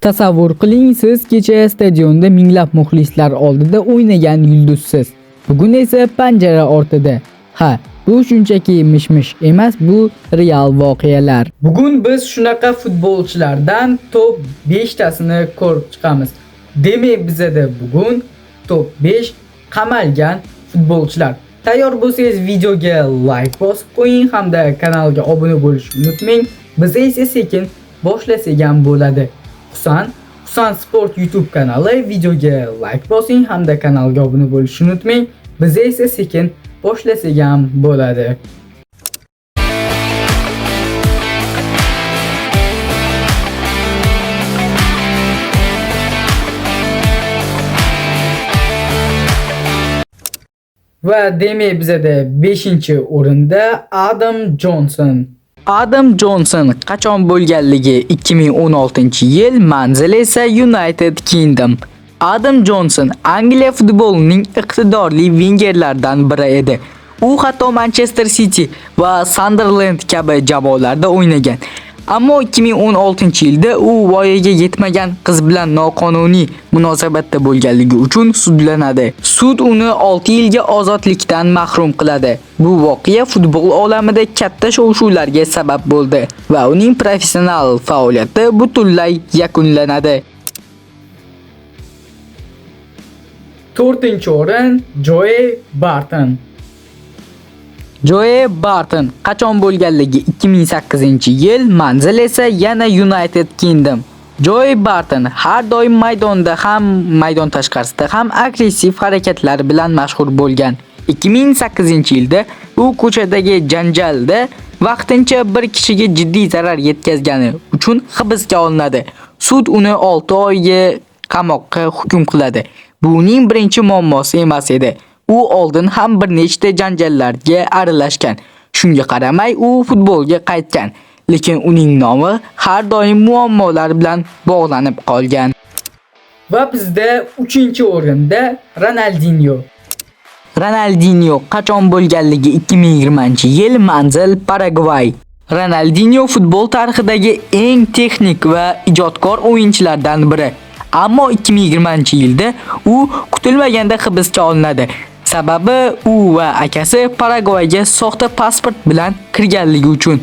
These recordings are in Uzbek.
Tasavvur qiling, siz kecha stadionda minglab muxlislar oldida o'ynagan yulduzsiz. Bugun esa panjara ortida. Ha, bu shunchaki mish-mish emas, bu real voqealar. Bugun biz shunaqa futbolchilardan top 5 tasini ko'rib chiqamiz. Demak, bizada bugun top 5 qamalgan futbolchilar. Tayyor bo'lsangiz videoga like bosib qo'ying hamda kanalga obuna bo'lishni unutmang. Biz esa sekin boshlasak ham bo'ladi. Husan Sport YouTube kanali, videoga like bosing hamda kanalga obuna bo'lishni unutmang. Biz esa sekin boshlasak ham bo'ladi. Va demak bizada 5-o'rinda Adam Johnson. Adam Johnson qachon bo'lganligi 2016-yil, manzili esa United Kingdom. Adam Johnson Angliya futbolining iqtidorli vingerlaridan biri edi. U hatto Manchester City va Sunderland kabi jamoalarda o'ynagan. Ammo 2016-yilda u voyaga yetmagan qiz bilan noqonuniy munosabatda bo'lganligi uchun sudlanadi. Sud uni 6 yilga ozodlikdan mahrum qiladi. Bu voqea futbol olamida katta shov-shuvlarga sabab bo'ldi va uning professional faoliyati butunlay yakunlanadi. 4-o'rin Joe Barton. Joe Barton qachon bo'lganligi 2008-yil, manzil esa yana United Kingdom. Joe Barton har doim maydonda ham, maydon tashqarisida ham agressiv harakatlar bilan mashhur bo'lgan. 2008-yilda u ko'chadagi janjalda vaqtincha bir kishiga jiddiy zarar yetkazgani uchun hibsga olinadi. Sud uni 6 oyga qamoqqa hukm qiladi. Bu uning birinchi muammosi emas edi. U oldin ham bir nechta janjallarga aralashgan. Shunga qaramay u futbolga qaytgan, lekin uning nomi har doim muammolar bilan bog'lanib qolgan. Va bizda 3-o'rinda Ronaldinho. Ronaldinho qachon bo'lganligi 2020-yil, manzil Paragvay. Ronaldinho futbol tarixidagi eng texnik va ijodkor o'yinchilardan biri. Ammo 2020-yilda u kutilmaganda hibsga olinadi. Sababi u va akasi Paragvayga soxta pasport bilan kirganligi uchun.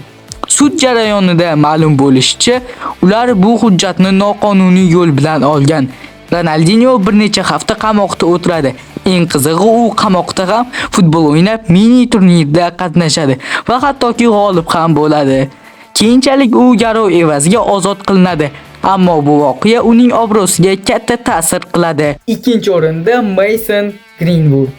Sud jarayonida ma'lum bo'lishicha, ular bu hujjatni noqonuniy yo'l bilan olgan. Ronaldinho bir necha hafta qamoqda o'tiradi. Eng qizig'i, u qamoqda ham futbol o'ynab, mini turnirda qatnashadi va hattoki g'olib ham bo'ladi. Keyinchalik u garov evaziga ozod qilinadi. Ammo bu voqea uning obro'siga katta ta'sir qiladi. 2-o'rinda Mason Greenwood.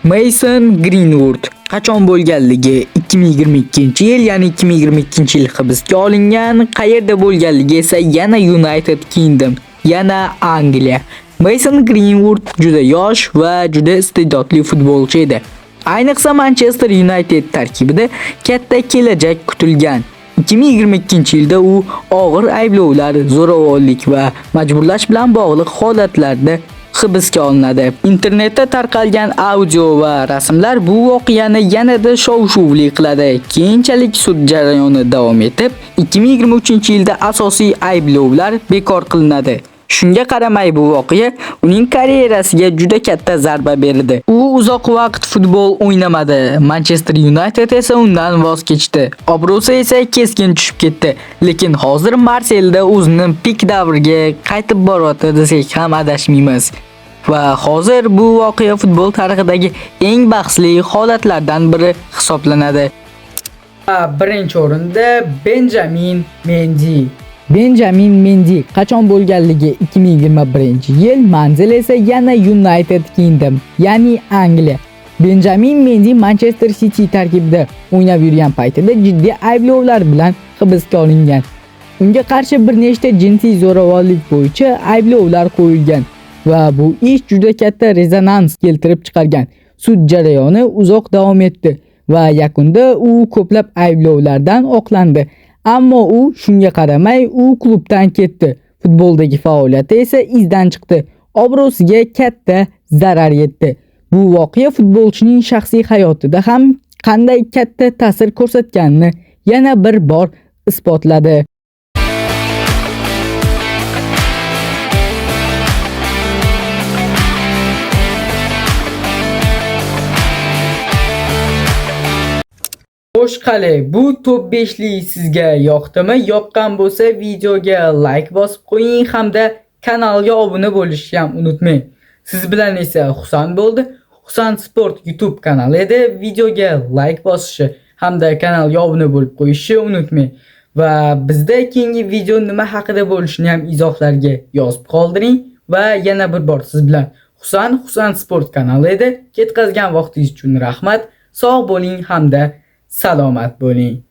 Mason Greenwood qachon bo'lganligi 2022-yil, ya'ni 2022-yil hibsga olingan, qayerda bo'lganligi esa yana United Kingdom, yana Angliya. Mason Greenwood juda yosh va juda iste'dodli futbolchi edi. Ayniqsa Manchester United tarkibida katta kelajak kutilgan. 2022-yilda u og'ir ayblovlar, zo'ravonlik va majburlash bilan bog'liq holatlarda hibsga olinadi. Internetda tarqalgan audio va rasmlar bu voqeani yanada shov-shuvli qiladi. Keyinchalik sud jarayoni davom etib, 2023-yilda asosiy ayblovlar bekor qilinadi. Shunga qaramay bu voqea uning karyerasiga juda katta zarba berdi. U uzoq vaqt futbol o'ynamadi. Manchester United esa undan voz kechdi. Obro'si esa keskin tushib ketdi. Lekin hozir Marselda o'zini pik davriga qaytib boryapti desak ham adashmaymiz. Va hozir bu voqea futbol tarixidagi eng bahsli holatlardan biri hisoblanadi. 1-o'rinda Benjamin Mendy. Benjamin Mendy qachon bo'lganligi 2021-yil, manzil esa yana United Kingdom, ya'ni Angliya. Benjamin Mendy Manchester City tarkibida o'ynab yurgan paytida jiddiy ayblovlar bilan hibsga olingan. Unga qarshi bir nechta jinsiy zo'ravonlik bo'yicha ayblovlar qo'yilgan va bu ish juda katta rezonans keltirib chiqargan. Sud jarayoni uzoq davom etdi va yakunda u ko'plab ayblovlardan oqlandi. Ammo u shunga qaramay u klubdan ketdi. Futboldagi faoliyati esa izdan chiqdi. Obro'siga katta zarar yetdi. Bu voqea futbolchining shaxsiy hayotida ham qanday katta ta'sir ko'rsatganini yana bir bor isbotladi. Xo'sh, qali, bu top 5 lik sizga yoqdimi? Yoqqan bo'lsa, videoga like bosib qo'ying hamda kanalga obuna bo'lishni ham unutmang. Siz bilan esa Husan bo'ldi. Husan Sport YouTube kanali edi. Videoga like bosishni hamda kanalga obuna bo'lib qo'yishni unutmang. Va bizda keyingi video nima haqida bo'lishini ham izohlarga yozib qoldiring va yana bir bor siz bilan Husan, Husan Sport kanali edi. Ketkazgan vaqtingiz uchun rahmat. Sog' bo'ling hamda salomat bo'ling.